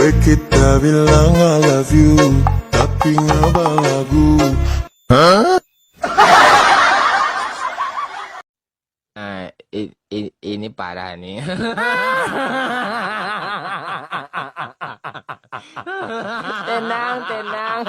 Kita bilang I love you, tapi ngaba lagu. Nah, ini parah nih. Tenang, tenang.